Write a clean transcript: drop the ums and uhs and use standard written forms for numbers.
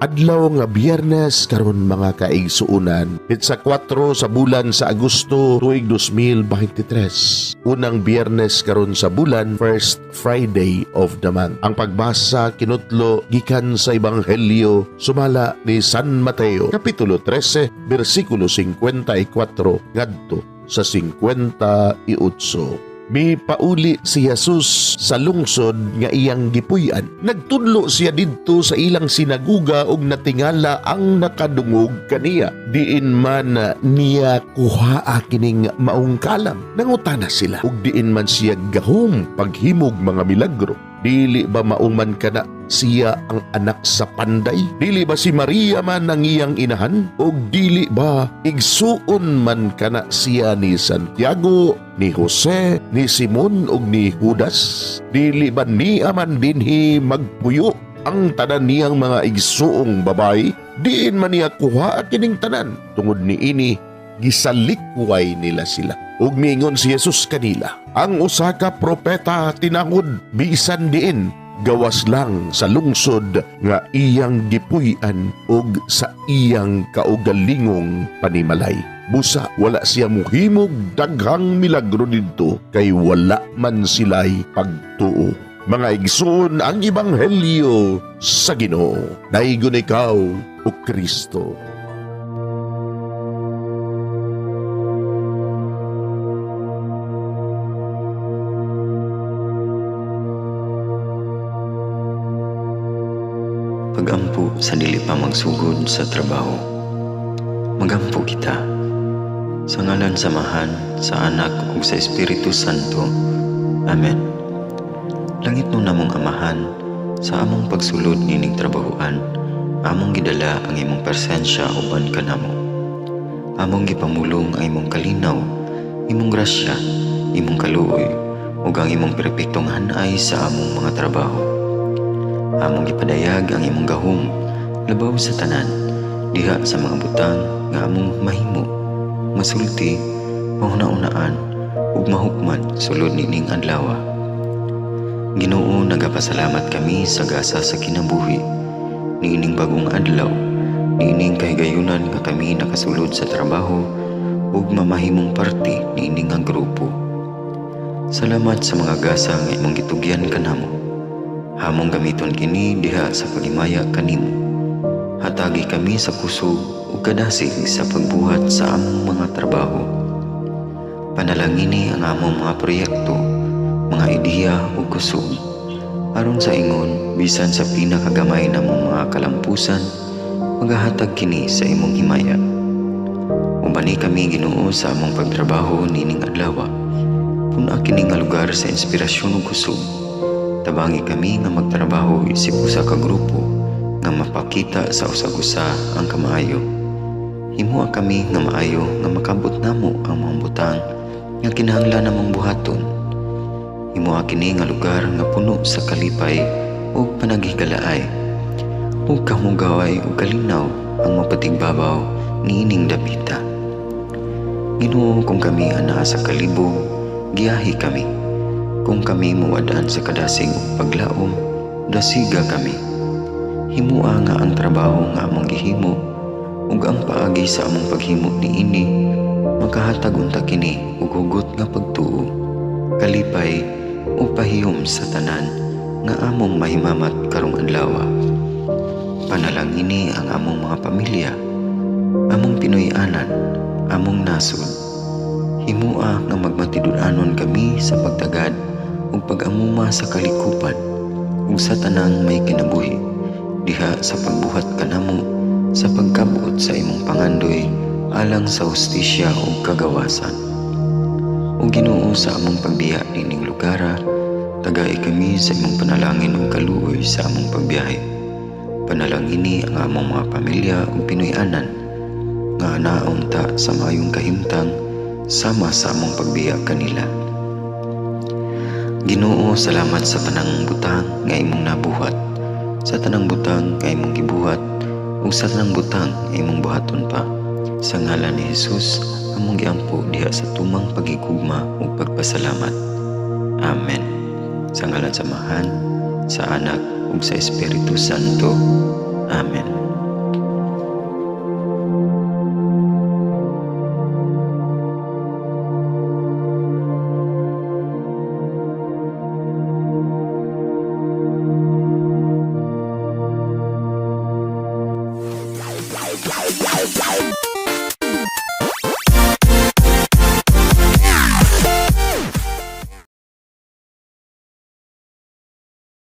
Adlaw nga Biyernes karon, mga kaigsuonan. Petsa 4 sa bulan sa Agosto, tuig 2023. Unang Biyernes karon sa bulan, first Friday of the month. Ang pagbasa kinutlo gikan sa Ebanghelyo sumala ni San Mateo, Kapitulo 13, bersikulo 54 ngadto sa 58. Mipauli si Jesus sa lungsod nga iyang gipuy-an. Nagtudlo siya didto sa ilang sinaguga ug natingala ang nakadungog kaniya. Diin man niya kuhaa kining maong kalam? Nangutana sila. Ug diin man siya gahom paghimog mga milagro? Dili ba mao man kana siya ang anak sa panday? Dili ba si Maria man ang iyang inahan? O dili ba igsuon man kana siya ni Santiago, ni Jose, ni Simon ug ni Judas? Dili ba niya man dinhi magpuyo ang tanan niyang mga igsuong babae? Diin man niya kuha kining tanan? Tungod ni ini, gisalikway nila sila. Ug miingon si Jesus kanila, "Ang usa ka propeta tinahod bisan diin, gawas lang sa lungsod nga iyang gipuy-an ug sa iyang kaugalingong panimalay." Busa wala siya muhimog daghang milagro didto kay wala man sila'y pagtuo. Mga igsoon, ang ebanghelyo sa Ginoo. Daygon ikaw, o Kristo. Pagampo sa dili pa magsugod sa trabaho. Magampo kita. Sa ngalan sa Amahan, sa Anak ug sa Espiritu Santo. Amen. Langitnon namong Amahan, sa among pagsulod nining trabahoan, among gidala ang imong presensya uban kanamo. Among gipamulong ang imong kalinaw, imong grasya, imong kaluoy, ug ang imong perpektong hanay sa among mga trabaho. Among gipadayag ang imong gahom labaw sa tanan diha sa mga butang nga among mahimo, masulti, mahuna-unaan ug mahukman sulod nining adlaw. Ginoo, nagapasalamat kami sa gasa sa kinabuhi niining bagong adlaw, niining kahigayunan nga kami nakasulod sa trabaho ug mamahimong parte niini nga grupo. Salamat sa mga gasa nga imong gitugyan kanamo. Among gamiton kini diha sa paghimaya kanimo. Hatagi kami sa kusog ug kadasig sa pagbuhat sa among mga trabaho. Panalangini ang among mga proyekto, mga ideya ug kusog. Aron sa ingon, bisan sa pinakagamay namong mga kalampusan, magahatag kini sa imong himaya. Ubani kami, Ginoo, sa among pagtrabaho nining adlaw. Pun-a kini nga lugar sa inspirasyon ug kusog. Tabangi kami nga magtrabaho isip usa ka grupo nga mapakita sa usag-usa ang kamaayo. Himoa kami nga maayo nga makabot namo ang mga butang nga kinahanglan namong buhaton. Himoa kini nga lugar nga puno sa kalipay ug panaghigalaay, ug kamugaway ug kalinaw ang mapatigbabaw niining dapita. Ginoo, kung kami anaa sa kalibog, giyahi kami. Kung kami muwad-an sa kadasig ug paglaom, dasiga kami. Himua nga ang trabaho nga among gihimo ug ang paagi sa among paghimo niini makahatag unta kini og hugot nga pagtuo, kalipay ug pahiyom sa tanan nga among mahimamat karong adlaw. Panalangini ang among mga pamilya, among Pinoy-anan, among nasod. Himua nga magmatinud-anon kami sa pagtagad ug pag-amuma sa kalikupan ug sa tanang may kinabuhi diha sa pagbuhat kanamo sa pagkabot sa imong pangandoy alang sa hustisya ug kagawasan. O Ginoo, sa among pagbiya nining lugara, tagai kami sa imong panalangin ug kaluoy sa among pagbiyahe. Panalangini ang among mga pamilya ug Pinoy-anan nga naunta sa maayong kahimtang sama sa among pagbiya kanila. Ginoo, salamat sa tanang butang nga imong nabuhat, sa tanang butang nga imong gibuhat, ug sa tanang butang nga imong buhaton pa. Sa ngalan ni Jesus, among giampo diha sa tumang pagigugma ug pagpasalamat. Amen. Sa ngalan sa Amahan, sa Anak ug sa Espiritu Santo. Amen.